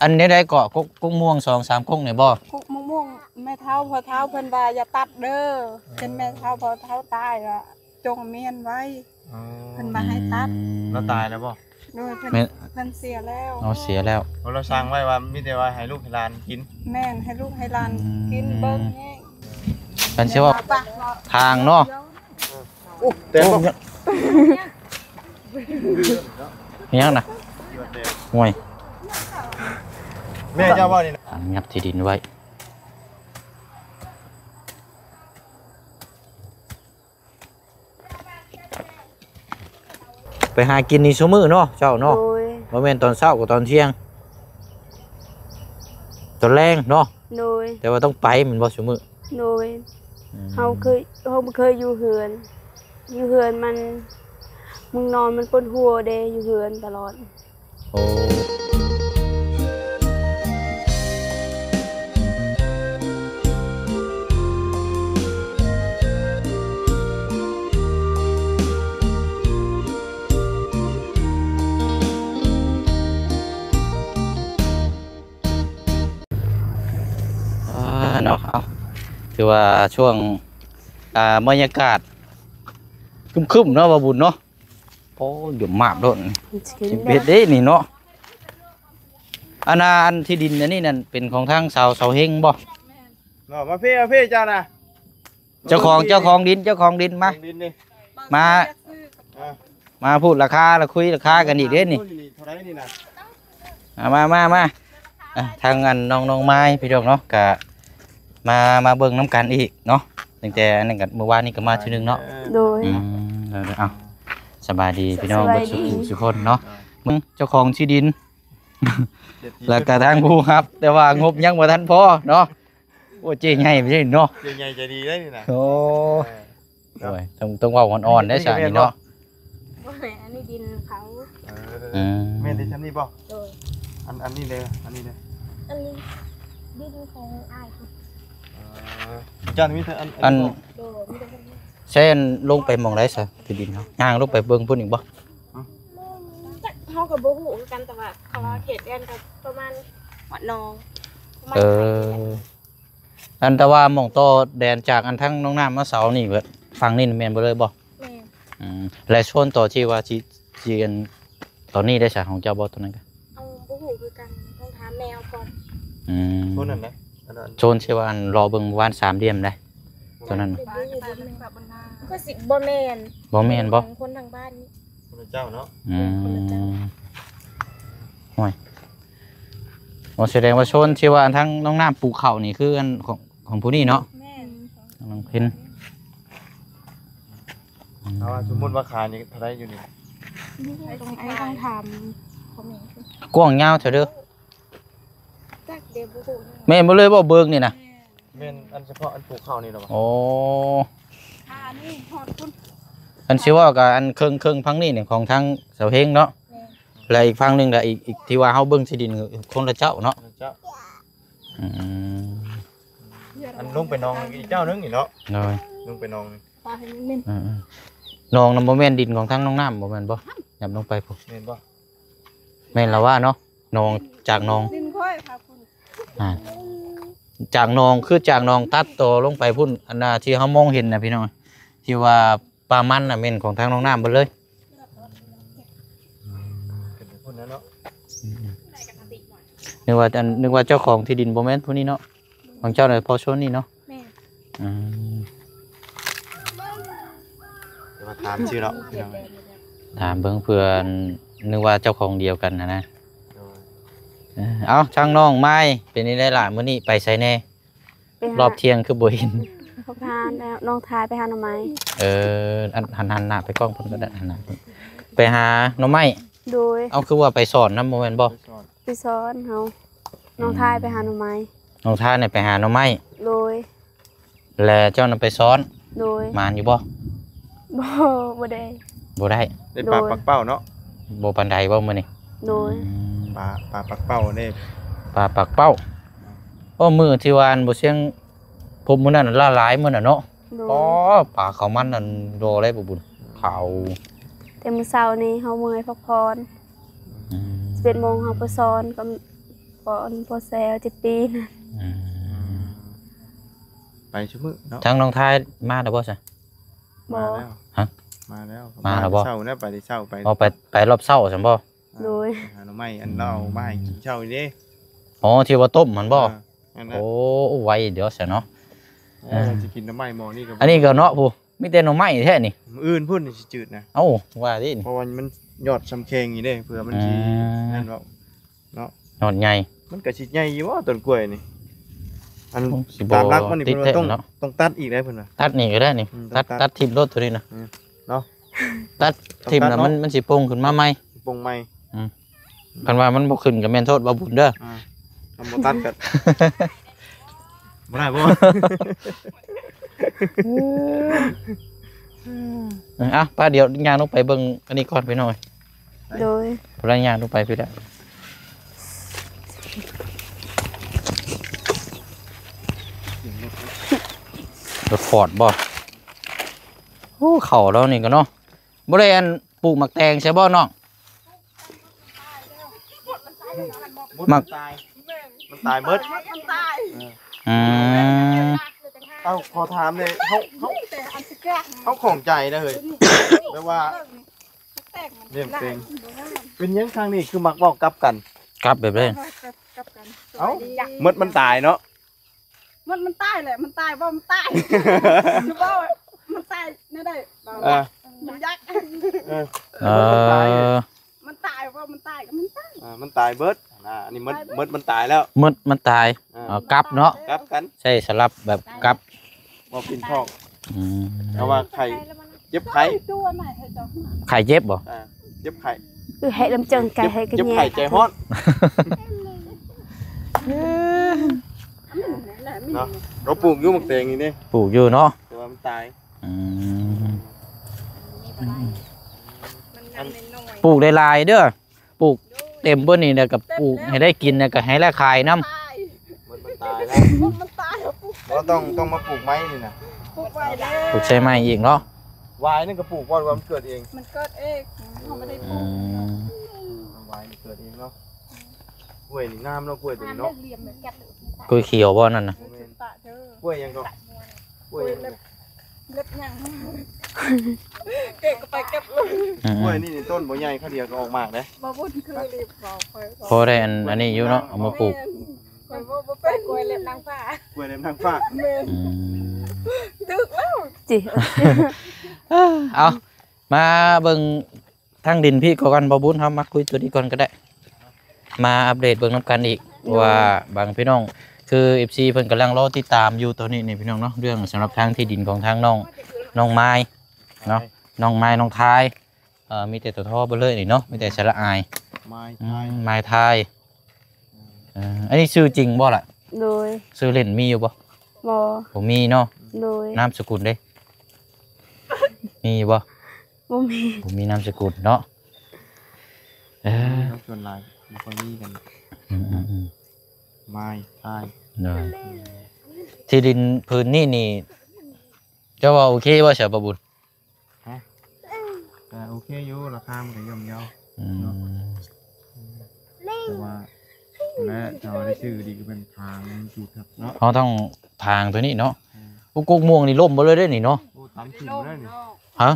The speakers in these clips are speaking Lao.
ອັນແນວໃດເກາະ ກົກ ກົກມ່ວງສອງສາມກົກນີ້ບໍ່? ກົກມະມ່ວງ ແມ່ເຖົ້າພໍ່ເຖົ້າເພິ່ນວ່າຢ່າຕັດເດີ ເປັນແມ່ເຖົ້າພໍ່ເຖົ້າຕາຍລະ ຈົ່ງເມນໄວ້ ອໍ ເພິ່ນວ່າໃຫ້ຕັດ ອືມ ລາວຕາຍແລ້ວບໍ່? ໂດຍ ເພິ່ນ ແມ່ນ ເພິ່ນເສຍແລ້ວ ອໍ ເສຍແລ້ວ ເພາະລາວສັ່ງໄວ້ວ່າມີແຕ່ວ່າໃຫ້ລູກໃຫ້ຫຼານກິນ ແມ່ນ ໃຫ້ລູກໃຫ້ຫຼານກິນ ອືມ ເບິ່ງແຍງ ເພິ່ນຊິເວົ້າ ປະ ທາງເນາະ ໂອ້ ແຕກບໍ່? ໂອ້ ມີຫຍັງນະ? ໂອ້ຍ ແມ່ເຈົ້າບໍ່ນີ້ນະ? ທາງຫຍັບທີ່ດິນໄວ້. ໄປຫາກິນນີ້ຊຸມື້ເນາະ ເຈົ້າເນາະ? ໂດຍ ບໍ່ແມ່ນຕອນເຊົ້າກັບຕອນທ່ຽງ ຕອນແລງເນາະ? ໂດຍ ແຕ່ວ່າຕ້ອງໄປແມ່ນບໍ່ຊຸມື້? ໂດຍ ອືມ ເຮົາເຄີຍ ເຮົາບໍ່ເຄີຍຢູ່ເຮືອນ ຢູ່ເຮືອນມັນ ມື້ນອນມັນປວດຫົວເດ້ ຢູ່ເຮືອນຕະຫຼອດ. ໂອ້ ອ່າ ເນາະ ເອົາ ຖືວ່າຊ່ວງ ອ່າ ບັນຍາກາດຄຶ້ມໆ ເນາະ ບ່າວບຸນເນາະ. ໂອ້ ຢົມມາບໂລດ ມັນຊິເຮັດ ຊິເຮັດເດ້ນີ້ເນາະ. ອັນນັ້ນ ທີ່ດິນອັນນີ້ນັ້ນເປັນຂອງທາງສາວ ສາວເຮັງບໍ່? ເນາະ ມາພີ້ ມາພີ້ເຈົ້ານະ ເຈົ້າຂອງ ເຈົ້າຂອງດິນ ເຈົ້າຂອງດິນມາ ຂອງດິນນີ້ ມາ ອ່າ ມາພູດລາຄາ ລະຄຸຍລາຄາກັນອີກເດ້ນີ້ ເທົ່າໃດນີ້ນະ? ອ່າ ມາ ມາ ມາ ອ່າ ທາງອັນນ້ອງ ນ້ອງມາຍ ພີ່ນ້ອງເນາະ ກະມາ ມາເບິ່ງນຳກັນອີກເນາະ ຕັ້ງແຕ່ອັນນັ້ນກະ ມື້ວານນີ້ກະມາເທື່ອໜຶ່ງເນາະ. ໂດຍ ອືມ ເອົາ ສະບາຍດີພີ່ນ້ອງ ສະບາຍດີ ເບິດສູ່ຜູ້ສູ່ຄົນເນາະ. ເຈົ້າຂອງທີ່ດິນ ແລ້ວກະທາງຜູ້ຮັບ ແຕ່ວ່າງົບຍັງບໍ່ທັນພໍເນາະ. ໂອ້ ເຈ້ໃຫຍ່ເດ້ເນາະ ເຈ້ໃຫຍ່ໃຈດີເດ້ນີ້ນະ. ໂອ້ ເອີ ໂອ້ຍ ຕ້ອງ ຕ້ອງເວົ້າອ່ອນໆ ເດ້ຊະນີ້ເນາະ. ບໍ່ແມ່ນ ອັນນີ້ດິນເຂົາ. ເອີ ອືມ ແມ່ນທີ່ຊ່ຳນີ້ບໍ່? ໂດຍ ອັນ ອັນນີ້ເດ້ ອັນນີ້ເດ້ ອັນນີ້ດິນຂອງອ້າຍ. ເອີ ເຈົ້າມີແຕ່ອັນ ອັນ ອັນນີ້ບໍ່? ໂດຍ ມີແຕ່ ໃຊ້ອັນລົງໄປໝ່ອງໃດຊະ ທີ່ດິນເຮົາ? ຍ່າງລົງໄປເບິ່ງພຸ້ນອີກບໍ່? ຮະ? ເຮົາກໍບໍ່ຮູ້ຄືກັນ ແຕ່ວ່າເຂົາວ່າເຂດແດນກໍປະມານຮອດໜອງ ປະມານ ເອີ ໄກນີ້ແຫຼະ. ອັນ ແຕ່ວ່າໝ່ອງຕໍ່ແດນຈາກອັນທາງໜອງນ້ຳມາເສົານີ້ ຝັ່ງນີ້ແມ່ນເບິດເລີຍບໍ່? ແມ່ນ. ອືມ ແລະ ໂຊນຕໍ່ທີ່ວ່າຊິ ຊິອັນ ຕອນນີ້ໄດ້ສະ ຂອງເຈົ້າບໍ່ ໂຕນັ້ນກະ? ເອົາ ບໍ່ຮູ້ຄືກັນ ຕ້ອງຖາມແມ່ເອົາກ່ອນ. ອືມ ໂຊນນັ້ນນະ ອັນນັ້ນ ໂຊນທີ່ວ່າອັນ ລໍເບິ່ງວານສາມຫຼ່ຽມໃດ ໂຕນັ້ນ ບໍ່ຮູ້ ບໍ່ຮູ້ ຄືຊິບໍ່ແມ່ນ ບໍ່ແມ່ນບໍ່? ຂອງຄົນທາງບ້ານນີ້ ຄົນລະເຈົ້າເນາະ. ອືມ ຄົນລະເຈົ້າ. ໂອ້ຍ ໂອ້ ສະແດງວ່າໂຊນທີ່ວ່າທາງໜອງນ້ຳປູກເຂົ້ານີ້ ຄືອັນຂອງ ຂອງຜູ້ນີ້ເນາະ? ແມ່ນ ນ້ອງເພັນ. ຖ້າວ່າສົມມຸດວ່າຂາຍນີ້ເທົ່າໃດຢູ່ນີ້? ຕ້ອງ ອັນນີ້ຕ້ອງຖາມພໍ່ແມ່. ກວ້າງຍາວເທົ່າເດີ? ຈັກເດ ບໍ່ຮູ້. ແມ່ນບໍ່ເລີຍບໍ່ ເບີກນີ້ນະ? ແມ່ນ ອັນສະເພາະອັນປູກເຂົ້ານີ້ລະຫວາ? ໂອ້ ອັນນີ້ຮອດພຸ້ນ ອັນຊິເວົ້າກະອັນເຄິ່ງໆ ຝັ່ງນີ້ນີ້ຂອງທາງສາວເຮັງເນາະ. ແມ່ນ ແລະ ອີກຝັ່ງໜຶ່ງລະ ອີກ ອີກທີ່ວ່າເຮົາເບິ່ງທີ່ດິນຄົນລະເຈົ້າເນາະ. ຄົນລະເຈົ້າ. ອືມ ອັນລົງໄປໜອງອີກເຈົ້າໜຶ່ງນີ້ເນາະ. ໂດຍ ລົງໄປໜອງນີ້. ອືມໆ ໜອງນັ້ນບໍ່ແມ່ນດິນຂອງທາງນ້ອງນ້ຳບໍ່ແມ່ນບໍ່? ຫຍັບລົງໄປພຸ້ນ ແມ່ນບໍ່? ແມ່ນລະວ່າເນາະ ໜອງ ຈາກໜອງ ດິນຂ້ອຍພາພຸ້ນ. ອ່າ ຈາກໜອງ ຄືຈາກໜອງຕັດຕໍ່ລົງໄປພຸ້ນ ອັນນ່າທີ່ເຮົາມອງເຫັນນະພີ່ນ້ອງ ທີ່ວ່າ ປາມັນນະແມ່ນຂອງທາງນ້ອງນ້ຳເບິດເລີຍ. ອືມ ຂຶ້ນໄປພຸ້ນແລ້ວເນາະ. ອືມໆ ນຶກວ່າ ອັນ ນຶກວ່າເຈົ້າຂອງທີ່ດິນບໍ່ແມ່ນຜູ້ນີ້ເນາະ ຂອງເຈົ້ານະພໍໂຊນນີ້ເນາະ. ແມ່ນ. ອືມ ແຕ່ວ່າຖາມຊື່ເນາະ ຖາມເບິ່ງເພື່ອ ນຶກວ່າເຈົ້າຂອງດຽວກັນຫັ້ນນະ. ໂດຍ ເອີ ເອົ້າ ທາງນ້ອງມາຍ ເປັນຈັ່ງໃດລະ ມື້ນີ້ໄປໃສແດ່? ໄປຫາ ຮອບທ່ຽງຄືບໍ່ເຫັນ ໄປຫານ້ອງທາຍ ໄປຫາໜໍ່ໄມ້. ເອີ ອັນ ຫັນ ຫັນໜ້າໄປກ້ອງເພິ່ນກໍໄດ້ ຫັນໜ້າ ໄປຫາໜໍ່ໄມ້. ໂດຍ. ເອົ້າ ຄືວ່າໄປສອນນຳບໍ່ແມ່ນບໍ່? ໄປສອນ ໄປສອນເຮົາ ອືມ ນ້ອງທາຍໄປຫາໜໍ່ໄມ້ ນ້ອງທາຍນີ້ໄປຫາໜໍ່ໄມ້. ໂດຍ. ແລະເຈົ້ານຳໄປສອນ. ໂດຍ. ໝານຢູ່ບໍ່? ບໍ່ ບໍ່ໄດ້ ບໍ່ໄດ້. ໄດ້ປາ ໂດຍ ປາກເປົ້າເນາະ. ບໍ່ປານໃດບໍ່ມື້ນີ້? ໂດຍ. ອືມ ປາ ປາປາກເປົ້າເດ້ ປາປາກເປົ້າ. ໂອ້ ມື້ທີ່ວ່າອັນບໍ່ຊຽງພົບມື້ນັ້ນຫຼາຍໆ ມື້ນັ້ນເນາະ. ໂດຍ. ອໍ ປາເຂົ້າມັນນັ້ນລໍໄດ້ບໍ່ບຸນ ຂາວ. ແຕ່ມື້ເຊົ້ານີ້ເຮົາເມື່ອຍພັກຜ່ອນ. ອືມ ສິບເອັດໂມງເຮົາໄປສອນກັບ ອນພໍ່ແຊວເຈັດປີນະ. ອືມ ໄປຊຸມື້ເນາະ. ທາງນ້ອງທາຍມາແລ້ວບໍ່ຊະ? ບໍ່ ມາແລ້ວ. ຮະ? ມາແລ້ວ. ມາແລ້ວບໍ່? ມາແຕ່ເຊົ້ານະ ໄປແຕ່ເຊົ້າ ໄປ ອໍ ໄປ ໄປລອບເຊົ້າຊັ້ນບໍ່? ໂດຍ ຫາໜໍ່ໄມ້ ອັນລາວເອົາມາໃຫ້ກິນເຊົ້ານີ້ເດ້. ອໍ ທີ່ວ່າຕົ້ມຫັ້ນບໍ່? ເອີ ນັ້ນນະ. ໂອ້ ໄວເດີຊະເນາະ. ເອີ ເອີ ຊິກິນໜໍ່ໄມ້ໝໍ້ນີ້ກໍ ອັນນີ້ກໍເນາະ ຜູ້ ມີແຕ່ໜໍ່ໄມ້ແທ້ນີ້. ມື້ອື່ນພຸ້ນຊິຈືດນະ. ເອົ້າ ວ່າຕິ ເພາະວ່າມັນຍອດຊຳແຂງນີ້ເດ້ ເພື່ອມັນຊິ ອືມ ນັ້ນເວົ້າເນາະ ຍອດໃຫຍ່. ມັນກໍຊິໃຫຍ່ຢູ່ບໍ່ຕົ້ນກ້ວຍນີ້? ອັນ ໂອ້ ຊິບໍ່ ຕາມຫຼັກມັນນີ້ ຕິດ ເພິ່ນວ່າຕ້ອງ ແທ້ເນາະ ຕ້ອງຕັດອີກໄດ໋ ເພິ່ນວ່າ. ຕັດນີ້ກໍໄດ້ນີ້ ອືມ ຕັດ ຕັດ ຕັດຖິ້ມໂລດໂຕນີ້ນະ. ອືມ ເນາະ ຕັດຖິ້ມແລ້ວ ມັນ ມັນຊິໂປ່ງຂຶ້ນມາໃໝ່ ໂປ່ງໃໝ່. ອືມ ຄັນວ່າມັນບໍ່ຂຶ້ນກໍແມ່ນໂທດບ່າວບຸນເດີ. ອ່າ ຄັນບໍ່ຕັດກໍ ບໍ່ໄດ້ບໍ່? ເອີ ເອົາ ໄປ ດຽວຍ່າງລົງໄປເບິ່ງອັນນີ້ກ່ອນພີ່ນ້ອງ. ໂດຍ ໄປ ຍ່າງລົງໄປພີ້ແຫຼະ. ລົດຟອດບໍ່? ໂອ້ ເຂົ້າແລ້ວນີ້ກໍເນາະ. ບໍ່ໄດ້ອັນປູກໝາກແຕງໃສ່ບໍ່ນ້ອງ? ໝາກ ມັນຕາຍ ມັນຕາຍເບິດ ມັນຕາຍ. ເອີ ອືມ ເອົ້າ ຂໍຖາມແດ່ ເຮົາ ເຮົາ ເຮົາຂ້ອງໃຈນະເຮີ້ຍ ແບບວ່າ ເປັນຫຍັງທາງນີ້ຄືມັກເວົ້າກັບກັນ? ກັບແບບໃດ? ກັບກັນ. ເອົ້າ ໝົດມັນຕາຍເນາະ. ມັນ ມັນຕາຍແຫຼະ ມັນຕາຍ ເວົ້າມັນຕາຍ ເວົ້າມັນຕາຍແນວໃດ? ເອີ ມັນຢາກ ເອີ ເອີ ມັນຕາຍ ມັນຕາຍ ເວົ້າມັນຕາຍກໍມັນຕາຍ. ອ່າ ມັນຕາຍເບິດນະ ອັນນີ້ໝົດ ຕາຍເບິດ ໝົດມັນຕາຍແລ້ວ ໝົດມັນຕາຍ. ເອີ ເອົາກັບເນາະ ກັບກັນ ໃຊ້ສະຫຼັບແບບກັບ ບໍ່ກິນຂອງ. ອືມ ເພາະວ່າໄຂ້ ເຈັບໄຂ້ ໄຂ້ເຈັບບໍ່? ອ່າ ເຈັບໄຂ້ ຄືໃຫ້ລຳເຈີງໄກ່ໃຫ້ກະແຍ ເຈັບໄຂ້ໃຈຮ້ອນ ເນາະ. ເຮົາປູກຢູ່ໝາກແຕງນີ້ເດ້ ປູກຢູ່ເນາະ ແຕ່ວ່າມັນຕາຍ. ອືມ ອັນ ປູກຫຼາຍໆເດີ ປູກເຕັມເບິດນີ້ ແລ້ວກໍປູກໃຫ້ໄດ້ກິນ ແລ້ວກໍໃຫ້ໄດ້ຂາຍນຳ. ມັນ ມັນຕາຍແລ້ວ ມັນຕາຍ. ບໍ່ ຕ້ອງ ຕ້ອງມາປູກໃໝ່ນີ້ນະ ປູກໄວ້ແລ້ວ ປູກໃສ່ໃໝ່ອີກເນາະ. ຫວາຍນັ້ນກໍປູກບໍ່ ຫຼືວ່າມັນເກີດເອງ? ມັນເກີດເອງ ເຮົາບໍ່ໄດ້ປູກ. ອືມ ຫວາຍມັນເກີດເອງເນາະ. ກ້ວຍນີ້ງາມເນາະ ກ້ວຍຕົວນີ້ເນາະ. ກ້ວຍຂຽວບໍ່ນັ້ນນະ? ບໍ່ແມ່ນ ກ້ວຍຫຍັງກໍ ກ້ວຍຫຍັງ ເລັບຫຍັງ ເກັບກໍໄປເກັບເລີຍ. ອືມໆ ກ້ວຍນີ້ນີ້ຕົ້ນບໍ່ໃຫຍ່ ຄາວດຽວກໍອອກໝາກເດ້. ບໍ່ບຸນຄືເລັບ ບໍ່ຄ່ອຍ ພໍໄດ້ອັນ ອັນນີ້ຢູ່ເນາະ ເອົາມາປູກ. ແມ່ນ ຂ້ອຍບໍ່ ບໍ່ເປັນ ກ້ວຍເລັບນາງຟ້າ ກ້ວຍເລັບນາງຟ້າ. ແມ່ນ ອືມ ຖືກແລ້ວ ຈິ ເອົາ ມາເບິ່ງ ທາງດິນພີ້ກ່ອນ ບໍ່ບຸນ ເຮົາມາຄຸຍຕົວນີ້ກ່ອນກໍໄດ້ ມາອັບເດດເບິ່ງນຳກັນອີກ. ໂດຍ ວ່າບາງພີ່ນ້ອງ ຄືເອັຟຊີເພິ່ນກຳລັງລໍຕິດຕາມຢູ່ຕອນນີ້ນີ້ພີ່ນ້ອງເນາະ ເລື່ອງສຳລັບທາງທີ່ດິນຂອງທາງນ້ອງ ນ້ອງມາຍເນາະ ນ້ອງມາຍ ນ້ອງທາຍ ເອີ ມີແຕ່ ຕ ທ ເບິດເລີຍນີ້ເນາະ ມີແຕ່ສະຫຼະອາຍ ມາຍ ອືມ ທາຍ ມາຍທາຍ. ເອີ ອັນນີ້ຊື່ຈິງບໍ່ລະ? ໂດຍ ຊື່ຫຼິ້ນມີຢູ່ບໍ່? ບໍ່ ບໍ່ມີເນາະ. ໂດຍ ນາມສະກຸນເດ ມີຢູ່ບໍ່? ບໍ່ມີ ບໍ່ມີນາມສະກຸນເນາະ. ເອີ ຄົນສ່ວນຫຼາຍບໍ່ຄ່ອຍມີກັນ. ອືມໆໆ ມາຍທາຍ ໂດຍ ທີ່ດິນພື້ນນີ້ນີ້ ເຈົ້າວ່າໂອເຄບໍ່ຊະ ບ່າວບຸນ? ຮະ ກໍໂອເຄຢູ່ ລາຄາມັນກໍຍ່ອມເຍົາ ອືມ ເນາະ. ອືມ ແຕ່ວ່າ ແລະ ຖ້າວ່າໄດ້ຊື້ດີກໍແມ່ນທາງມັນຊິຄັກເນາະ ເຮົາຕ້ອງທາງຕົວນີ້ເນາະ. ອືມ ໂອ້ ກົກມ່ວງນີ້ລົ້ມເບິດເລີຍເດ້ນີ້ເນາະ. ໂອ້ ຕຳຖິ້ມເລີຍນີ້. ຮະ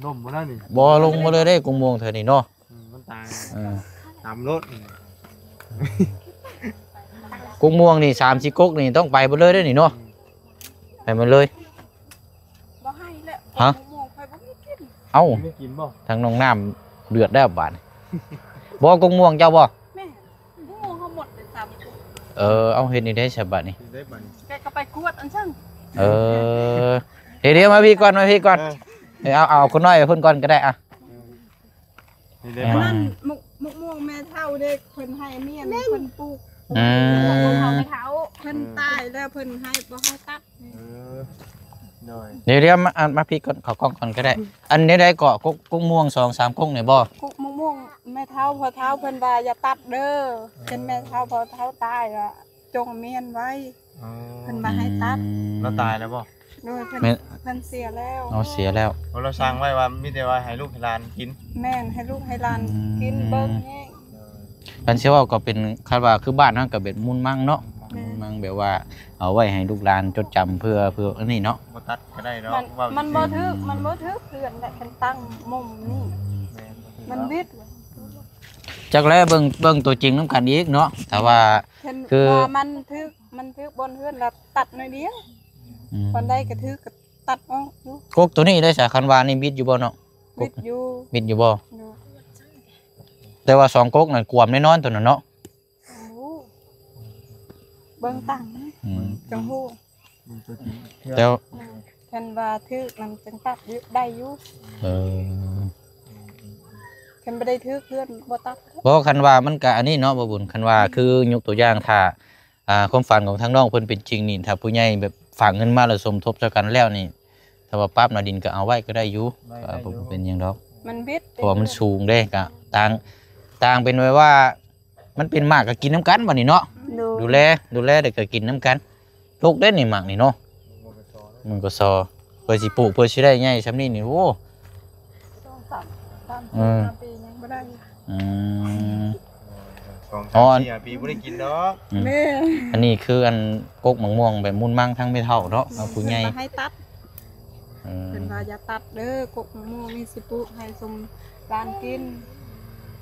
ລົ້ມບໍ່ໄດ້ນີ້. ບໍ່ ລົງມາເລີຍເດ້ ກົກມ່ວງເທື່ອນີ້ເນາະ. ອືມ ມັນຕາຍ ເອີ ຕຳໂລດ. ກົກມ່ວງນີ້ ສາມສີ່ກົກນີ້ຕ້ອງໄປເບິດເລີຍເດ້ນີ້ເນາະ. ອືມ ໄປໝົດເລີຍ. ບໍ່ໃຫ້ແລ້ວ ຮະ ໝ່ວງຂ້ອຍບໍ່ມີກິນ. ເອົ້າ ມີກິນບໍ່? ທາງນ້ອງນ້ຳເດືອດແລ້ວບາດນີ້. ບໍ່ ກົກມ່ວງເຈົ້າບໍ່? ແມ່ນ ໝ່ວງເຮົາໝົດໄປສາມກົກ. ເອີ ເອົາ ເຮັດນີ້ໄດ້ຊະບາດນີ້. ເຮັດໄດ້ບາດນີ້ ແກກໍໄປກວດອັນຊັ້ນ. ເອີ ດຽວໆ ມາພີ້ກ່ອນ ມາພີ້ກ່ອນ. ເອີ ເອົາ ເອົາຄົນນ້ອຍໄປພຸ້ນກ່ອນກໍໄດ້ອະ. ເອີ ເຮັດໄດ້ ອັນນັ້ນ ໝົກ ໝົກມ່ວງແມ່ເຖົ້າເດ້ ເພິ່ນໃຫ້ເມຍເພິ່ນປູກ. ອືມ ເພິ່ນຕາຍແລ້ວເພິ່ນໃຫ້ ບໍ່ໃຫ້ຕັດ. ເອີ ໂດຍ ດຽວໆ ມາ ມາພີ້ກ່ອນ ເຂົ້າກ້ອງກ່ອນກໍໄດ້. ອັນນີ້ໄດ້ເກາະ ກົກ ກົກມ່ວງສອງສາມກົກນີ້ບໍ່? ກົກ ໝົກມ່ວງແມ່ເຖົ້າພໍ່ເຖົ້າເພິ່ນວ່າຢ່າຕັດເດີ ເປັນແມ່ເຖົ້າພໍ່ເຖົ້າຕາຍລະ ຈົ່ງເມຍນໄວ້. ອໍ ເພິ່ນວ່າໃຫ້ຕັດ. ອືມ ລາວຕາຍແລ້ວບໍ່? ໂດຍ ເພິ່ນ ແມ່ນ ເພິ່ນເສຍແລ້ວ. ອໍ ເສຍແລ້ວ. ເພາະລາວສັ່ງໄວ້ວ່າມີແຕ່ວ່າໃຫ້ລູກໃຫ້ຫຼານກິນ. ແມ່ນ ໃຫ້ລູກໃຫ້ຫຼານ ອືມ ກິນເບິ່ງແຍງ. ໂດຍ ຄັນຊິເວົ້າກໍເປັນ ຄັນວ່າຄືບ້ານເຮົາກໍແບບມູນມັງເນາະ ແມ່ນ ມູນມັງ ແບບວ່າເອົາໄວ້ໃຫ້ລູກຫຼານຈົດຈຳເພື່ອ ເພື່ອອັນນີ້ເນາະ ບໍ່ຕັດກໍໄດ້ດອກ ມັນ ເວົ້າ ມັນບໍ່ຖືກ ມັນບໍ່ຖືກເພື່ອນແຫຼະ ຄັນຕັ້ງມຸມນີ້ ແມ່ນ ມັນວິດ ຈັກແລ້ວເບິ່ງ ເບິ່ງຕົວຈິງນຳກັນອີກເນາະ ຖ້າວ່າ ເຫັນ ຄື ວ່າມັນຖືກ ມັນຖືກບ່ອນເຮືອນລະຕັດໜ້ອຍດຽວ ອືມ ບ່ອນໃດກໍຖືກກໍຕັດອອກຢູ່ ກົກໂຕນີ້ໄດ້ສະ ຄັນວ່ານີ້ບິດຢູ່ບໍ່ເນາະ? ກົກ ບິດຢູ່ ບິດຢູ່ບໍ່? ໂດຍ ແຕ່ວ່າສອງກົກນັ້ນກວມແນ່ນອນໂຕນັ້ນເນາະ ໂອ້ ເບິ່ງຕັ້ງ ອືມ ຈັ່ງຮູ້ ເບິ່ງຕົວຈິງ ແຕ່ ອືມ ຄັນວ່າຖືກນຳຈັ່ງຕັດຢູ່ ໄດ້ຢູ່ ເອີ ຄັນບໍ່ໄດ້ຖືກເພື່ອນບໍ່ຕັດ ບໍ່ ຄັນວ່າມັນກະອັນນີ້ເນາະ ບໍ່ບຸນ ຄັນວ່າ ອືມ ຄືຍົກຕົວຢ່າງ ຖ້າ ອ່າ ຄວາມຝັນຂອງທາງນ້ອງເພິ່ນເປັນຈິງນີ້ ຖ້າຜູ້ໃຫຍ່ແບບຝາກເງິນມາແລ້ວສົມທົບໃສ່ກັນແລ້ວນີ້ ຖ້າວ່າປັບໜ້າດິນກໍເອົາໄວ້ກໍໄດ້ຢູ່ ໄດ້ ກໍ ໄດ້ຢູ່ ບໍ່ເປັນຫຍັງດອກ ມັນບິດ ເພາະວ່າມັນສູງເດ້ ກໍຕ່າງ ຕ່າງເປັນໄວ້ວ່າ ມັນເປັນໝາກກໍກິນນຳກັນບັດນີ້ເນາະ ໂດຍ ດູແລ ດູແລແລ້ວກໍກິນນຳກັນ ດົກເດ້ນີ້ໝາກນີ້ເນາະ ມັນກໍຊໍ ເພື່ອຊິປູກ ເພື່ອຊິໄດ້ໃຫຍ່ຊ່ຳນີ້ນີ້ ໂອ້ ສອງສາມ ສາມ ເອີ ສີ່ ຫ້າປີຍັງບໍ່ໄດ້ ອືມ ສອງ ສາມ ສີ່ ຫ້າປີບໍ່ໄດ້ກິນດອກ ອືມ ແມ່ນ ອັນນີ້ຄືອັນກົກໝາກມ່ວງແບບມູນມັງທາງແມ່ເຖົ້າເນາະ ເອີ ເອົາຜູ້ໃຫຍ່ ເພິ່ນວ່າໃຫ້ຕັດ ເອີ ເພິ່ນວ່າຢ່າຕັດເດີ ກົກໝາກມ່ວງນີ້ຊິປູກໃຫ້ສົມຫຼານກິນ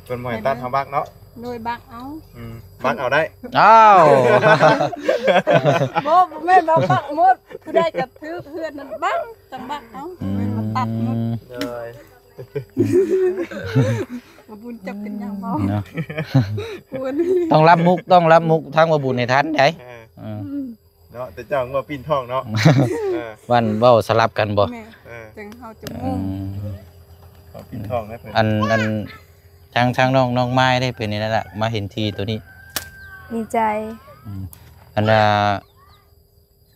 ເພິ່ນບໍ່ໃຫ້ຕັດ ໃຫ້ເບິ່ງ ເຮົາບັກເນາະ ໂດຍບັກເອົາ ອືມ ບັກເອົາໄດ້ ອ້າວ ບໍ່ ບໍ່ແມ່ນວ່າບັກໝົດ ຜູ້ໃດກໍຖືກເຮືອນນັ້ນບັກ ຈັ່ງບັກເອົາ ອືມ ແມ່ນວ່າຕັດໝົດ ໂດຍ ວ່າບຸນຈັບເປັນຫຍັງບໍ່ເນາະ ຄວນ ຕ້ອງຮັບມຸກ ຕ້ອງຮັບມຸກທາງວ່າບຸນໃຫ້ທັນໃດ ເອີ ເອີ ອືມ ເນາະ ແຕ່ເຈົ້າວ່າປິ່ນທ້ອງເນາະ ເອີ ວັນເວົ້າສະຫຼັບກັນບໍ່ ແມ່ນ ເອີ ຈັ່ງເຮົາຈະງົງ ເອີ ເວົ້າປິ່ນທ້ອງນະເພິ່ນ ອັນ ອັນ ທາງ ທາງນ້ອງ ນ້ອງມາຍໄດ້ເປັນນີ້ແຫຼະ ມາເຫັນທີ່ໂຕນີ້ ດີໃຈ ອືມ ອັນ ອ່າ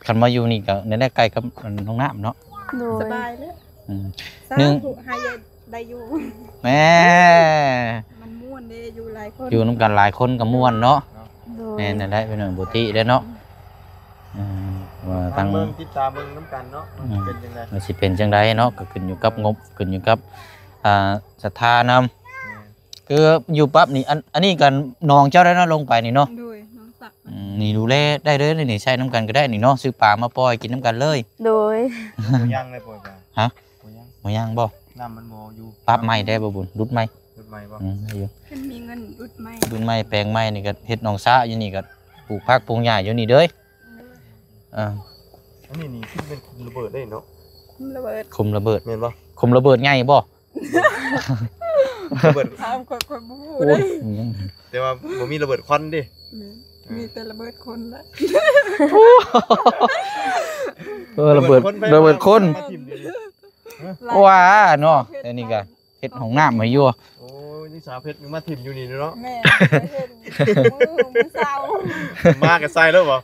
ຄັນມາຢູ່ນີ້ກໍແນວໃກ້ກັບ ອັນ ຫ້ອງນ້ຳເນາະ ໂດຍ ສະບາຍເລີຍ ອືມ ສາທຸ ໃຫ້ໄດ້ຢູ່ ແໝ່ ມັນມ່ວນເດ້ ຢູ່ຫຼາຍຄົນ ຢູ່ນຳກັນຫຼາຍຄົນກໍມ່ວນເນາະ ໂດຍ ແມ່ນນັ້ນແຫຼະ ເປັນເລື່ອງປົກກະຕິເດ້ເນາະ ອືມ ວ່າທາງ ເບິ່ງ ຕິດຕາມເບິ່ງນຳກັນເນາະ ອືມ ວ່າຊິເປັນຈັ່ງໃດ ວ່າຊິເປັນຈັ່ງໃດເນາະ ກໍຂຶ້ນຢູ່ກັບງົບ ຂຶ້ນຢູ່ກັບ ອ່າ ສັດທານຳ ແມ່ນ ຄືຢູ່ປັບນີ້ ອັນ ອັນນີ້ກັນໜອງເຈົ້າໄດ້ເນາະ ລົງໄປນີ້ເນາະ ໂດຍ ໜອງສັກ ອືມ ນີ້ດູແລໄດ້ເລີຍນີ້ ໃຊ້ນຳກັນກໍໄດ້ນີ້ເນາະ ຊື້ປາມາປ່ອຍກິນນຳກັນເລີຍ ໂດຍ ບໍ່ຍັງເລີຍປ່ອຍປາ ຮະ ບໍ່ຍັງ ບໍ່ຍັງບໍ່ ນ້ຳມັນບໍ່ຢູ່ ປັບໃໝ່ໄດ້ບໍ່ບຸນ ຫຼຸດໃໝ່ ຫຼຸດໃໝ່ບໍ່ ອືມ ໄດ້ຢູ່ ຄັນມີເງິນຫຼຸດໃໝ່ ຫຼຸດໃໝ່ແປງໃໝ່ນີ້ກໍເຮັດໜອງສະຢູ່ນີ້ ກໍປູກຜັກປູກຫຍ້າຢູ່ນີ້ເດີ ເອີ ອັນນີ້ນີ້ຄືເປັນຄຸມລະເບີດເດ້ເນາະ ຄຸມລະເບີດ ຄຸມລະເບີດ ແມ່ນບໍ່ ຄຸມລະເບີດໃຫຍ່ບໍ່ ລະເບີດ ຖາມຂ້ອຍ ຂ້ອຍບໍ່ຮູ້ເດ້ ໂອ້ຍ ແຕ່ວ່າບໍ່ມີລະເບີດຄວັນເດ້ ແມ່ນ ເອີ ມີແຕ່ລະເບີດຄົນລະ ເອີ ລະເບີດ ລະເບີດຄົນ ລະເບີດຄົນ ມາຖິ້ມເດ ວ່າເນາະ ອັນນີ້ກໍເຮັດຫ້ອງນ້ຳໃຫ້ຢູ່ ໂອ້ຍ ນີ້ສາວເພັດຍັງມາຖິ້ມຢູ່ນີ້ເນາະ ແມ່ນ ເຫັນມື້ ມື້ເຊົ້າ ມາກໍໃສ່ແລ້ວບໍ່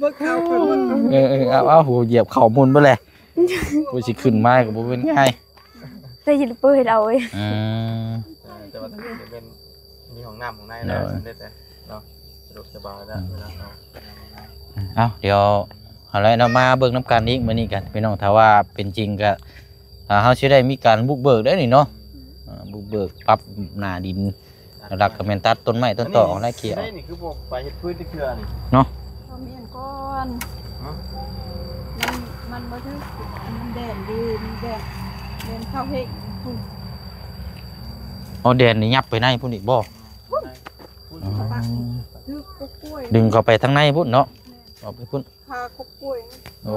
ບໍ່ເຂົ້າຄົນ ເອີ ເອີ ເອົາ ເອົາ ໂຫ ຢຽບເຂົ້າໝຸ່ນເບິດແຫຼະ ໂອ້ຍ ຊິຂຶ້ນມາກໍບໍ່ເປັນງ່າຍ ໄດ້ຍິນເປີດເອົາເອີຍ ອືມ ເອີ ແຕ່ວ່າທາງນີ້ເປັນ ມີຫ້ອງນ້ຳຫ້ອງໃນແລ້ວ ໂດຍ ສຳເລັດແລ້ວເນາະ ສະດວກສະບາຍແລ້ວ ອືມ ເວລາເຮົາ ເອົາ ດຽວເອົາແຫຼະເນາະ ມາເບິ່ງນຳກັນອີກມື້ນີ້ກັນ ພີ່ນ້ອງ ຖ້າວ່າເປັນຈິງກໍ ອ່າ ເຮົາຊິໄດ້ມີການບຸກເບີກໄດ້ນີ້ເນາະ ອ່າ ບຸກເບີກປັບໜ້າດິນ ຫຼັກໆກໍແມ່ນຕັດຕົ້ນໄມ້ຕົ້ນຕອກອອກ ແລ້ວເຂຍອອກ ນີ້ຄືບໍ່ໄປເຮັດພື້ນຈັກເທື່ອນີ້ເນາະ ເຂົາແມ່ນກ່ອນ ຮະ ມັນ ມັນບໍ່ຖືກ ມັນແດນດີ ມັນແດນ ແດນເຂົ້າເຮັດພຸ້ນ ອໍ ແດນນີ້ຫຍັບໄປໃນພຸ້ນອີກບໍ່? ພຸ້ນ ພຸ້ນ ອໍ ຄືກົກກ້ວຍ ດຶງເຂົ້າໄປທາງໃນພຸ້ນເນາະ ແມ່ນ ອອກໄປພຸ້ນ ຄາກົກກ້ວຍ ໂອ້